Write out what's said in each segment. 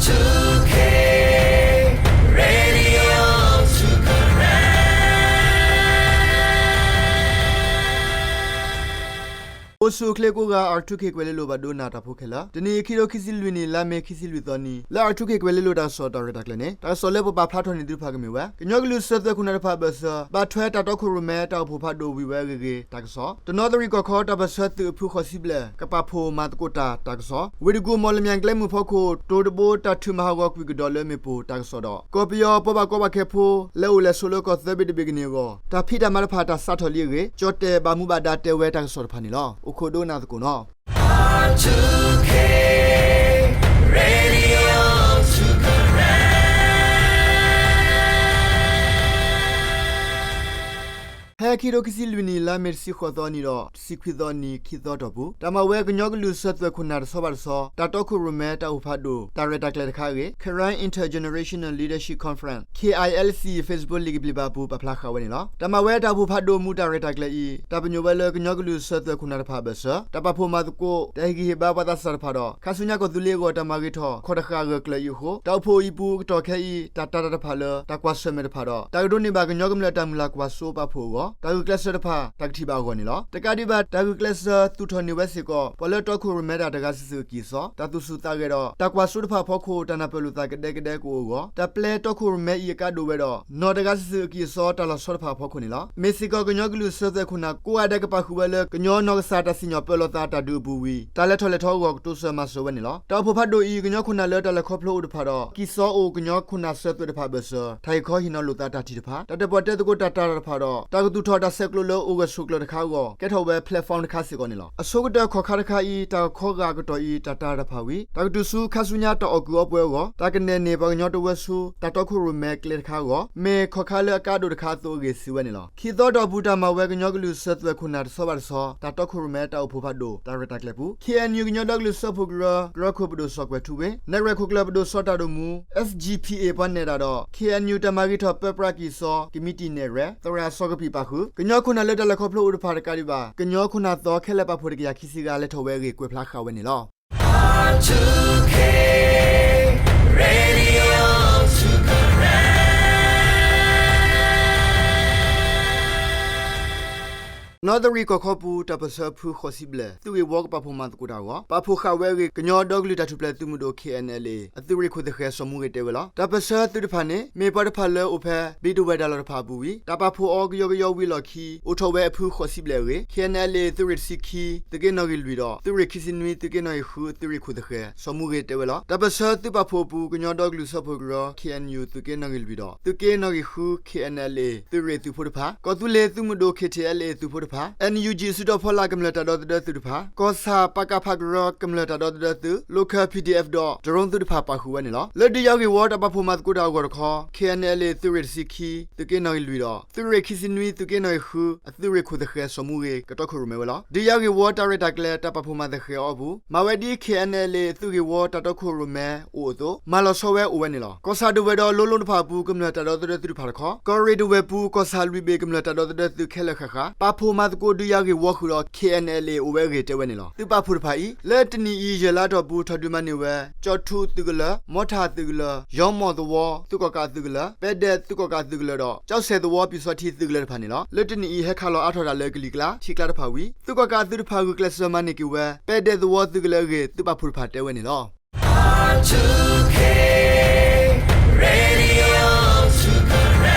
အိၣ်ဆူၣ်အိၣ်ချ့ကိးဂၤ R two K ကွဲၤလ့လိၤဘၣ်ဒိနၢ်တၢ်ဖိခဲလၢာ်, တနံၤအံၤ ခံထိခံဆံလွံၢ်နံၣ် လါမ့ၤ ခံဆံလွံၢ်သီနံၤ လၢ R two K ကွဲၤလ့လိၤတၢ်ကစီၣ်တၢ်ရဲၣ်တၢ်ကျဲၤန့ၣ် တၢ်ကစီၣ်လၢပပာ်ဖျါထီၣ်န့ၢ်သုတဖၣ်ကမ့ၢ်ဝဲ ကညီကလုာ်စၢၤသွဲၣ်ခိၣ်နၢ်တဖၣ်အဘၢၣ်စၢၤ ဘၣ်ထွဲတၢ်တီခိၣ်ရိၣ်မဲတၢ်အိၣ်ဖှိၣ်ဖးဒိၣ်ဝံၤဝဲအဂ့ၢ်ဂ့ၤတၢ်ကစီၣ်, တနီသရံၣ်ကီၢ်ခီတၢ်ပၢၢ်ဆၢသုးအဖုဃိးဆံဘျဲၣ် ကပာ်ဖှိၣ်မၤသကိးတၢ်တၢ်ကစီၣ်, ဝ့ၢ်တကူၣ် မီၣ်လမၠဲၣ်ကျဲမုၢ်ဖီခိၣ် တိၤတဘိတၢ်ထုးမၤဟးဂီၤကွံာ်ကဒီးလၢမ့ၣ်ပိၢ်တၢ်ကစီၣ်ဒီး ကီၢ်ပယီၤပှၤဘၣ်ကီဘၣ်ခဲဖိ လဲၤအိၣ်လဲၤဆိးလၢကီၢ်သၢဘ့ၣ်တဘ့ၣ်ကန့ၢ်အဂီၢ် တၢ်ဖံးတၢ်မၤတဖၣ်တၢ်စးထီၣ်လံအဂ့ၢ် ကၠီၣ်တဲၣ်ဘၣ်မူဘၣ်ဒါတဲဝဲတၢ်ကစီၣ်တဖၣ်န့ၣ်လီၤ. အိၣ်ခိးဒိကနၣ်သကိးနီၤ. ဖဲခံထိခံဆံလွံၢ်နံၣ် လါမ့ၤတဆံဃိးသီနံၤဒီး တဆံခွံသီနံၤ ခံသီတီၢ်ပူၤ တၢ်မၤဝဲကညီကလုာ်စၢၤသွဲၣ်ခိၣ်နၢ်တဆီဘၣ်တဆီ တၢ်တီခိၣ်ရိၣ်မဲတၢ်အိၣ်ဖးဒိၣ် တၢ်ရဲၣ်တၢ်ကျဲၤတခါအဂ့ၢ် Karen Intergenerational Leadership Conference, K I L C Facebook လံာ်ကဘျံးပၤအပူၤ ပာ်ဖျါဃာ်ဝဲန့ၣ်လီၤ. တၢ်မၤဝဲတၢ်အိၣ်ဖှိၣ်ဖးဒိၣ်မူတၢ်ရဲၣ်တၢ်ကျဲၤအံၤ တၢ်ပညိၣ်ဝဲလၢကညီကလုာ်စၢၤသွဲၣ်ခိၣ်နၢ်တဖၣ်အဘၢၣ်စၢၤ တၢ်ပာ်ဖှိၣ်မၤသကိး တၢ်ဟ့ၣ်ဂံၢ်ဟ့ၣ်ဘါပှၤသးစၢ်တဖၣ်ဒီး ခါဆူညါကီၢ်သူလ့ၤအဂီၢ်တၢ်မၤဂ့ၤထီၣ် ခီၣ်တဃာ်ဂၢၢ်ကျၢၤအံၤအဃိ တၢ်အိၣ်ဖှိၣ်အံၤအပူၤအကတီၢ်ခဲအံၤ တၢ်တာ်တၢ်တဖၣ်လၢ တၢ်ကွၢ်ဆၢၣ်မဲာ်တဖၣ်ဒီး တၢ်ကဒိးန့ၢ်ဘၣ်ကညီကမျၢၢ်တၢ်မုၢ်လၢ်ကွၢ်စိပာ်ဖှိၣ်အဂီၢ် တၢ်ဂုာ်ကျဲးစၢးတဖၣ် တၢ်ကထံၣ်ဘၣ်အဂီၢ်န့ၣ်လီၤ. တကးဒံးဘၣ် တၢ်ဂုာ်ကျဲးစၢးသူၣ်ထီၣ်န့ၢ်ဝဲစ့ၢ်ကီး ပှၤလၢတီခိၣ်ရိၣ်မဲတၢ်တဂၤစုာ်စုာ်အကံၢ်အစီ တၢ်သူၣ်ဆူၣ်သးဂဲၤဒီး တၢ်ကွၢ်စိတဖၣ်အဖီခိၣ် တၢ်နၢ်ပၢၢ်လိာ်သးကဒဲကဒဲကအိၣ်အဂီၢ် တၢ်ပျဲတီခိၣ်ရိၣ်မဲအံၤအကါဒိၣ်ဝဲဒီး နီၢ်တဂၤစုာ်စုာ်အကံၢ်အစီတၢ်လီၤဆီတဖၣ်အဖီခိၣ်န့ၣ်လီၤ. မ့ၢ်စ့ၢ်ကီးကညီကလုာ်စၢၤသွဲၣ်ခိၣ်နၢ် ကိးဂၤဒဲးကပာ်ဃုာ်ဝဲလၢ ကညီနီၢ်ကစၢ်တၢ်စံၣ်ညီၣ်ပၢလီၤသးတၢ်ဒုးအပူၤဝံၤ တၢ်လဲၤထီၣ်လဲၤထီအဂီၢ်ကတိၤစၢၤမၤစၢၤဝဲန့ၣ်လီၤ. တၢ်အိၣ်ဖှိၣ်ဖးဒိၣ်အံၤ ကညီခိၣ်နၢ်လၢတၢ်လဲၤခီဖျိအိၣ်တဖၣ်ဒီး ကံၢ်စီအိၣ်ကညီခိၣ်နၢ်စၢၤသွဲၣ်တဖၣ်အဘၢၣ်စၢၤ တၢ်ဟ့ၣ်ခီဟ့ၣ်နီၤလိာ်သးတၢ်ထံၣ်တဖၣ် တၢ်တၢၣ်ပီၣ်တဲသကိးတၢ်တာ်တၢ်တဖၣ်ဒီး တၢ်ကသူၣ်ထီၣ်တၢ်ဆဲးကျိးလၢအိၣ်ဂၢၢ်ဆိးကျၢၤတခါအဂီၢ် ကဲထီၣ်ဝဲ platform တခါစ့ၢ်ကီးန့ၣ်လီၤ. အဆိကတၢၢ်ခီၣ်ခါတခါအံၤ တၢ်ကခီဂာ်အကတီၢ်အံၤ တၢ်တာ်တၢ်တဖၣ်ဝံၤ တၢ်ကတုၤဆူခါဆူညါတၢ်အီၣ်ကုၢ်အီပှဲၤအဂီၢ် တၢ်ကနဲၣ်န့ၢ်ပှၤကညီတဝၢဆူ တၢ်တီခိၣ်ရိၣ်မဲကျဲတခါအဂီၢ် မ့ၢ်ခီၣ်ခါလၢအကါဒိၣ်တခါအသိးအဂ့ၢ်စံးဝဲန့ၣ်လီၤ. ခံသီတီၢ်ပူၤ တၢ်မၤဝဲကညီကလုာ်စၢၤသွဲၣ်ခိၣ်နၢ်တဆီဘၣ်တဆီ တၢ်တီခိၣ်ရိၣ်မဲတၢ်အိၣ်ဖှိၣ်ဖးဒိၣ် တၢ်ရဲၣ်တၢ်ကျဲၤပူၤ K N U ကညီဒီကလုာ်စၢဖှိၣ်ကရၢ ကရၢခိၣ်ပဒိၣ်စီၤကွဲၤထူဝ့ နဲၣ်ရွဲၣ်ခိၣ်ကျၢၢ်ပဒိၣ်စီၤတၢ်ဒိၣ်မူ S G P A ပှၤနဲၣ်တၢ်ဒီး K N U တၢ်မၤဂ့ၤထီၣ်ပၢပြးကံၢ်စီ ကမံးတံာ်နဲၣ်ရွဲၣ် သရၣ်စီၤကပံာ်ပာ်ဃုာ် ကညီခိၣ်နၢ်လၢတၢ်လဲၤခီဖျိအိၣ်တဖၣ်တကးဒံးဘၣ် ကညီခိၣ်နၢ်သီခဲလၢာ်ပာ်ဖှိၣ်တကယၤခံဆံဂၤ လဲၤထီၣ်ဝဲအဂ့ၢ်ကွဲးဖျါဃာ်ဝဲန့ၣ်လီၤ. နီသရံၣ်ကီၢ်ခီပူၤ တၢ်ပၢၢ်ဆၢဖုဃိးဆံဘျဲၣ် သုးဂ့ၢ်ဝီကပာ်ဖှိၣ်မၤသကိးတၢ်အဂီၢ် ပာ်ဖှိၣ်ဃာ်ဝဲအဂ့ၢ် ကညီဒီကလုာ်တၢ်ထူၣ်ဖျဲးသုးမုၢ်ဒိၣ် K N L A အသုးရ့ၣ်ခိၣ်သဃဲၤ စီၤမူဂ့ၤတဲဝဲလီၤ. တၢ်ပၢၢ်ဆၢသုးတဖၣ်န့ၣ် မ့ၢ်ပှၤတဖၣ်လၢအိၣ်ဖဲဘံၣ်တဝဲၢ်တၢ်လီၢ်တဖၣ်အပူၤဝံၤ တၢ်ပာ်ဖှိၣ်အီၤကယီကယီဝံၤအလီၢ်ခံ အိၣ်ထီၣ်ဝဲအဖုဃိးဆံဘျဲၣ်အဂ့ၢ် K N L A သုးရ့ၣ်တဆံခံ သုးက့နီၣ်ဂံၢ်လွံၢ်ဒီး သုးရ့ၣ်ခံဆံနွံ သုးက့နီၣ်ဂံၢ်ဃု သုးရ့ၣ်ခိၣ်သဃဲၤ စီၤမူဂ့ၤတဲဝဲလီၤ. တၢ်ပၢၢ်ဆၢသုးပာ်ဖှိၣ်အပူၤ ကညီဒီကလုာ်စၢဖှိၣ်ကရၢ K N U သုးက့နီၣ်ဂံၢ်လွံၢ်ဒီး သုးက့နီၣ်ဂံၢ်ဃု K N L A သုးရ့ၣ်သုးဖိတဖၣ်, ကီၢ်သူလ့ၤသုးမုၢ်ဒိၣ် K T L A သုးဖိတဖၣ်, N U G စုတီၤဖီလာ်ကမျၢၢ်တၢ်ဒီသဒၢသုးတဖၣ်, ကီၢ်ဆၣ် ပကဖ ကရၢ ကမျၢၢ်တၢ်ဒီသဒၢသုး, လီၢ်ခၢၣ် P D F ဒီး တရိသုးတဖၣ်ပာ်ဃုာ်ဝဲန့ၣ်လီၤ. လၢဒုးယၤဂ့ၢ်ဝီတၢ်ပာ်ဖှိၣ်မၤသကိးတၢ်အဂီၢ်တခီ K N L A သုးရ့ၣ်တဆံခံ, သုးက့နီၣ်ဂံၢ်လွံၢ်ဒီး သုးရ့ၣ်ခံဆံနွံ သုးက့နီၣ်ဂံၢ်ဃု အသုးရ့ၣ်ခိၣ်သဃဲၤ စီၤမူဂ့ၤ ကတီခိၣ်ရိၣ်မဲဝဲလီၤ. ဒုးယၤဂ့ၢ်ဝီတၢ်ရဲၣ်တၢ်ကျဲၤတၢ်ပာ်ဖှိၣ်မၤသဃဲၤအီၤအပူၤ မၤဝဲဒ် K N L A သုးဂ့ၢ်ဝီတၢ်တီခိၣ်ရိၣ်မဲအိၣ်အသိး မၤလီၤဆီဝဲအိၣ်ဝဲန့ၣ်လီၤ. ကီၢ်ဆၣ်ဒဝဲၢ်ဒီးလိလိတဖၣ်အပူၤ ကမျၢၢ်တၢ်ဒီသဒၢသုးတဖၣ်တခီ, ကီၢ်ရ့ၣ်ဒဝဲၢ်ပူၤ ကီၢ်ဆၣ်လွံၢ်ဘ့ၣ်ကမျၢၢ်တၢ်ဒီသဒၢသုးခဲလၢာ်ဃၣ်ဃၣ် ပာ်ဖှိၣ်မၤသကိးဒုးယၤဂ့ၢ်ဝီဃုာ်ဒီး K N L A အိၣ်ဝဲအဂ့ၢ်တဲဝဲန့ၣ်လီၤ. သုးပာ်ဖှိၣ်တဖၣ်အံၤ လၢတနံၣ်အံၤယဲၢ်လါအတီၢ်ပူၤ ထီၣ်ဒုးမၤန့ၢ်ဝဲ ကၠီၣ်ထူသုးကလၢၤ, မီထၣ်သုးကလၢၤ, ယီမီၢ်သဝီသုးကီၣ်ကးအသုးကလၢၤ, ပဲဒဲးသုးကီၣ်ကးအသုးကလၢၤဒီး ကၠီၣ်စဲၣ်သဝီပၠူၤစီထံသုးကလၢၤတဖၣ်န့ၣ်လီၤ. လၢတနံၣ်အံၤ ဟဲခးလီၤအါထီၣ်တၢ်လၢကလံၤကျါ ထံကျါတဖၣ်ဝံၤ သုးကီၣ်ကးအသုးတဖၣ်ဂုာ်ကျဲးစၢးမၤန့ၢ်က့ၤဝဲ ပဲဒဲးသဝီသုးကလၢၤအဂ့ၢ် သုးပာ်ဖှိၣ်တဖၣ်တဲဝဲန့ၣ်လီၤ.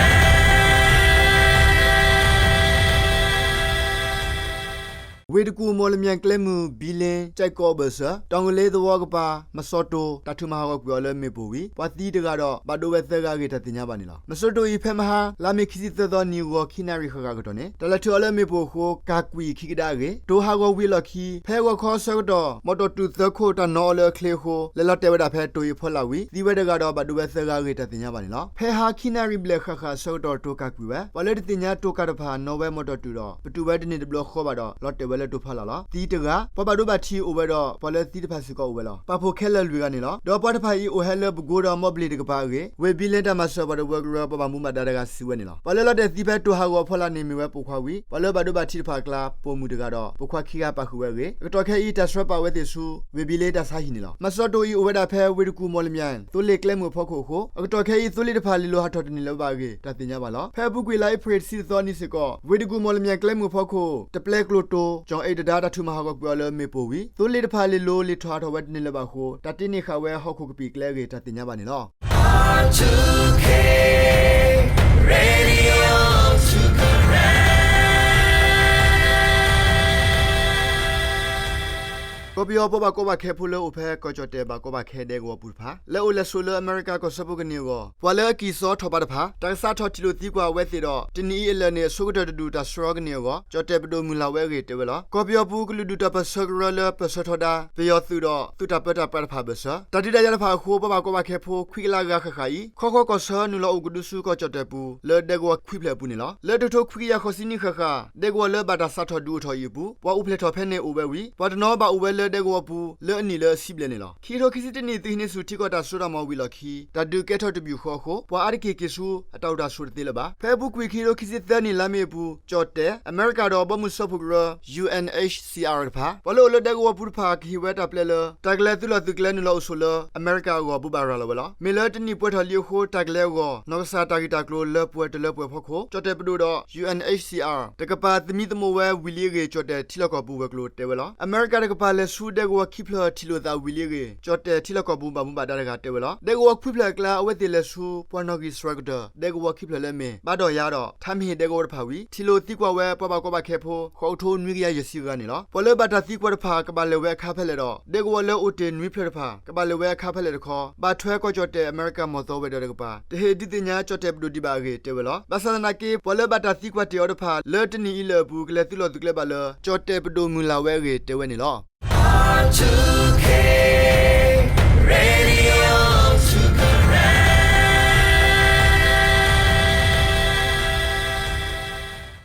ဝ့ၢ်တကူၣ် မီၣ်လမၠဲၣ်ကျဲမုၢ် ဘံလ့ ကၠဲၣ်ကီၢ်အဘၢၣ်စၢၤ တီၣ်ငလ့သဝီကပၤ မစီတိၤ တၢ်ထုးမၤဟးဂီၤကွံာ်အီၤလၢမ့ၣ်ပိၢ်ဝံၤ ပှၤသံတဂၤဒီး ဘၣ်ဒိဝဲသၢဂၤအဂ့ၢ် တၢ်သ့ၣ်ညါဘၣ်န့ၣ်လီၤ. မစီတိၤအံၤ ဖဲမဟါ လါမ့ၤခံဆံသၢသီနံၤ ဂီၤခံနၣ်ရံၣ်ဃၣ်ဃၣ်ကတီၢ်န့ၣ် တၢ်လဲၤထုးအီၤလၢမ့ၣ်ပိၢ်အဃိ ကၢ်ကွံာ်ခံကဒါအဂ့ၢ် တိၤဟးဂီၤဝံၤအလီၢ်ခံ ဖဲဂီၤခီအဆၢကတီၢ် မီၣ်တီၣ်တုၤသၢခိၣ် တၢ်နီၤအီၤလၢအချ့အဃိ လဲၤလီၤတဲာ်ဝဲဒၣ်ဖဲတိၤအံၤအဖီလာ်ဝံၤ သံဝဲတဂၤဒီး ဘၣ်ဒိဝဲသၢဂၤအဂ့ၢ် တၢ်သ့ၣ်ညါဘၣ်န့ၣ်လီၤ. ဖဲဟါခံနၣ်ရံၣ်ဘျဲၣ်ဃၣ်ဃၣ်အဆၢကတီၢ် တိၤကၢ်ကွံာ်ဝဲ ပှၤလၢတသ့ၣ်ညါတိၤကၢ်တဖၣ် နီၤဝဲမီၣ်တီၣ်တုၤဒီး ပတုာ်ဝဲတန့ၢ်တဘျီဃီဘၣ်ဒီး လီၤတဲာ်ဝဲလၢ တိာ်ဖီလာ်လီၤ. သံတဂၤ, ပှၤဘၣ်ဒိဘၣ်ထံးအိၣ်ဝဲဒီး ပှၤလၢသံတဖၣ်စ့ၢ်ကီးအိၣ်ဝဲလီၤ. ပာ်ဖှိၣ်ခဲလၢာ်လွံၢ်ဂၤန့ၣ်လီၤ. ဒီးပှၤတဖၣ်အံၤအိၣ်ဟဲလၢပကိဒီးမီၣ်ဘျ့ၣ်တကပၤအဂ့ၢ် ဝ့ၢ်ဘံလ့တၢ်မၤစၢၤပှၤတဝၢကရၢ ပှၤဘၣ်မူဘၣ်ဒါတဂၤစံးဝဲန့ၣ်လီၤ. ပှၤလၢလီၤတဲာ်သံဖဲတိာ်ဟးဂီၤအဖီလာ်န့ၣ်မ့ၢ်ဝဲပိာ်ခွါဝံၤ ပှၤလၢဘၣ်ဒိဘၣ်ထံးတဖၣ်အကျါ ပိာ်မုၣ်တဂၤဒီး ပိာ်ခွါခံဂၤပာ်ဃုာ်ဝဲအဂ့ၢ် အကတီၢ်ခဲအံၤ တၢ်ဆှၢပာ်ဝဲသ့ၣ်ဆူ ဝ့ၢ်ဘံလ့တၢ်ဆါဟံၣ်န့ၣ်လီၤ. မၤစၢၤတိၢ်အံၤအိၣ်ဝဲဒၣ်ဖဲ ဝ့ၢ်တကူၣ်မီၣ်လမၠဲၣ် သိလ့ၣ်ကျဲမုၢ်အဖီခိၣ်အဃိ အကတီၢ်ခဲအံၤ သိလ့ၣ်တဖၣ်လဲၤလိၤဟးထီၣ်တန့ၢ်လၢၤဘၣ်အဂ့ၢ် တၢ်သ့ၣ်ညါဘၣ်လီၤ. ဖဲအပူၤကွံာ်လါအ့ဖြ့ၣ်တဆံတသီအနံၤစ့ၢ်ကီး ဝ့ၢ်တကူၣ်မီၣ်လမၠဲၣ်ကျဲမုၢ်အဖီခိၣ် တပျဲကျိၤတိၤ ကၠီၣ်အဲၣ်တဒါ တၢ်ထုးမၤဟးဂီၤကွံာ်အီၤလၢမ့ၣ်ပိၢ်ဝံၤ သိလ့ၣ်တဖၣ်လဲၤလိၤလဲၤထီၣ်ဟးထီၣ်ဝဲတန့ၢ်လၢၤဘၣ်အဃိ တၢ်တ့န့ၢ်ဃာ်ဝဲဟီၣ်ခိၣ်ကပံာ်ကျဲအဂ့ၢ် တၢ်သ့ၣ်ညါဘၣ်န့ၣ်လီၤ. ကီၢ်ပယီၤပှၤဘၣ်ကီဘၣ်ခဲဖိလၢအိၣ်ဖဲ ကီၢ်ကၠီၣ်တဲၣ်ဘၣ်ကီဘၣ်ခဲဒဲကဝီၤပူၤတဖၣ် လၢအိၣ်လဲၤဆိးလၢအမဲရကၤကီၢ်စၢဖှိၣ်ကန့ၢ်အဂီၢ် ပှၤလၢအကံၢ်စီထီၣ်ပာ်တဖၣ် တၢ်ကစးထီၣ်ထံၣ်လိာ်သံကွၢ်အဝဲသ့ၣ်ဒီး တနံၣ်အံၤအလၢာ်န့ၣ် အဆိကတၢၢ်တဒူၣ်တၢ်ဆှၢအီၤကန့ၢ်အဂီၢ် ကၠီၣ်တဲၣ်ပဒိၣ်မုၢ်လၢ်ဝဲအဂ့ၢ်တဲဝဲလီၤ. ကီၢ်ပယီၤပူၤကလုာ်ဒူၣ်တၢ်ပၢၢ်ဆၢကရၢလၢပၢၢ်ဆၢထီဒါ ပယီၤသုးဒီး သုးတၢ်ပၢတၢ်ပြးတဖၣ်အဘၢၣ်စၢၤ တၢ်ဒုးတၢ်ယၤတဖၣ်အဃိ ပှၤဘၣ်ကီဘၣ်ခဲဖိ ခွံကလးဂၤဃၣ်ဃၣ်အံၤ ခီဃီကီၢ်ဆၢနုာ်လီၤအိၣ်ကဒုဆူကီၢ်ကၠီၣ်တဲၣ်ပူၤ လၢဒဲကဝီၤခွံဖျၢၣ်အပူၤန့ၣ်လီၤ. လၢတကထိခွံကယၤဃိးဆံနံၣ်ဃၣ်ဃၣ် ဒဲကဝီၤလၢဘၣ်တၢ်စးထီၣ်ဒုးအိၣ်ထီၣ်အံၤအပူၤ ပှၤအိၣ်ဖျဲၣ်ထီၣ်ဖဲန့ၣ်အိၣ်ဝဲဝံၤ ပှၤတနီၤဘၣ်အိၣ်ဝဲလၢဒဲကဝီၤပူၤ လၢအနံၣ်လၢအဆံဘျဲၣ်န့ၣ်လီၤ. ခံကထိခံဆံတနံၣ် သုးဟံးန့ၢ်ဆူၣ်ထံကီၢ်တၢ်စိတၢ်ကမီၤဝံၤအလီၢ်ခံ တၢ်ဒုးကဲထီၣ်တဘျုးဃီအဃိ ပှၤအါတက့ၢ်က့ၤဆူအတၢ်အိၣ်တၢ်ဆိးတသ့လၢၤဘၣ်. ဖဲအပူၤကွံာ် ခံကထိခံဆံသၢနံၣ်လါမ့ၤအပူၤ ကၠီၣ်တဲၣ် အမဲရကၤဒီးဘီမုၢ်စၢဖှိၣ်ကရၢ ယူႇဢၢၼ်ႇဢၢၣ်ၡ်သီၣ်အၣ် တဖၣ် ပှၤလၢအိၣ်လၢဒဲကဝီၤပူၤတဖၣ် ကဟ့ၣ်ဝဲတၢ်ပျဲလၢ တၢ်ကလဲၤသုးလီၢ်သုးကျဲနုာ်လီၤအိၣ်ဆိးလၢအမဲရကၤအဂီၢ် ဘိးဘၣ်ရၤလီၤဝဲလီၤ. မ့ၢ်လၢတနံၣ်ပှဲၤထီၣ်လံအဃိ တၢ်ကလဲၤအဂီၢ် နီၢ်ကစၢ်တၢ်ဂ့ၢ်တၢ်ကျိၤလၢပှဲၤတလၢပှဲၤအဖီခိၣ် ကၠီၣ်တဲၣ်ပဒိၣ်ဒီး ယူႇအၢၼ်ၣ်ၣ်ၡ်သီၣ်အၣ် တကပၤသမံသမိးဝဲဝံၤလံအဂ့ၢ် ကၠီၣ်တဲၣ်ထံလီၢ်ကီၢ်ပူၤဝဲၤကျိၤတဲဝဲလီၤ. အမဲရကၤတကပၤလဲၤဆူဒဲကဝီၤခံဖျၢၣ်ထံၣ်လိာ်သးဝံၤလံအဂ့ၢ် ကၠီၣ်တဲၣ်ထံလီၢ်ကီၢ်ပူၤဘၣ်မူဘၣ်ဒါတဂၤတဲဝဲလီၤ. ဒဲကဝီၤခွံဖျၢၣ်အကျါ အဝဲသ့ၣ်လဲၤဆူ ပှၤနီၣ်ဂံၢ်စှၤကတၢၢ် ဒဲကဝီၤခံဖျၢၣ်လၢအမ့ၢ် ဘါဒီၣ်ယါဒီး ထါမ့ၢ်ဟ့ၣ်ဒဲကဝီၤတဖၣ်ဝံၤ ထံၣ်လိာ်သံကွၢ်ဝဲပှၤဘၣ်ကီဘၣ်ခဲဖိ ဃိးကထိနွံကယၤယဲၢ်ဆံဂၤန့ၣ်လီၤ. ပှၤလၢဘၣ်တၢ်သံကွၢ်တဖၣ် ကဘၣ်လဲၤဝဲအခါဖဲလဲၣ်ဒီး ဒဲကဝီၤလၢအိၣ်တ့ၢ်နွံဖျၢၣ်တဖၣ် ကဘၣ်လဲၤဝဲအခါဖဲလဲၣ်တခီ ဘၣ်ထွဲကီၢ်ကၠီၣ်တဲၣ်အမဲရကၤမီၢ်သီဝဲၤဒၢးတကပၤ တဟ့ၣ်ဒုးသ့ၣ်ညါ ကၠီၣ်တဲၣ်ပဒိၣ်ဒံးဘၣ်အဂ့ၢ်တဲဝဲလီၤ. ဘၣ်ဆၣ်သနာ်က့ ပှၤလၢဘၣ်တၢ်သံကွၢ်တ့ၢ်အီၤတဖၣ် လၢတနံၣ်အံၤလၢာ်အပူၤ ကလဲၤသုးလီၢ်သုးကျဲဘၣ်လၢ ကၠီၣ်တဲၣ်ပဒိၣ်မုၢ်လၢ်ဝဲအဂ့ၢ်တဲဝဲန့ၣ်လီၤ.